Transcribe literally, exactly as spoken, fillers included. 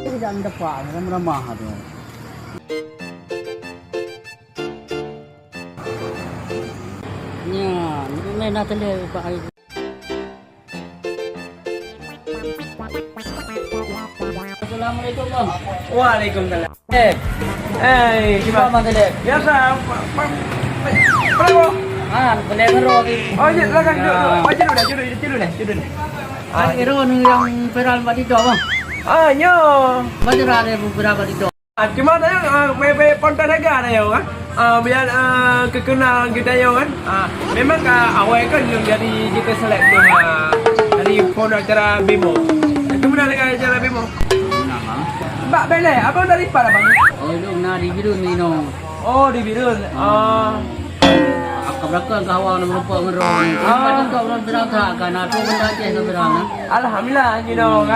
Jangan depan, ramah-ramah tu. Nya, ni na tele Pak. Assalamualaikum, Bang. Waalaikumsalam. Eh, Eh, siapa, Bang Tele? Biasa, Pak, Pak, Pak, Pak. Ah, boleh ngeroh ni. Oh, iya, silakan duduk, duduk. Ah. Oh, duduk dah, duduk, duduk dah, duduk dah. Ah, Irun yang viral bak TikTok, Bang. Ah, nyo. Baca dah ada viral bak TikTok. Ah, cuma saya, ah, payah-payah pontan harga dah, yo, kan? Ah, biar, ah, kekenal kita, yo, kan? Ah, memang ka awai kan belum jadi kita seleb tu, ah, dari phon acara Bimo. Itu benar dengan acara Bimo. Bak belek, abang dari pat abang? Oh, itu benar di Bireuen ni, no. Oh, di Bireuen. Ah. Ka beulakang ka awak na meureumpok ngon droe. Ah. Untuk ureueng Bireuen that kan, na tu benda Aceh ke Bireuen, kan? Alhamdulillah, you know, kan?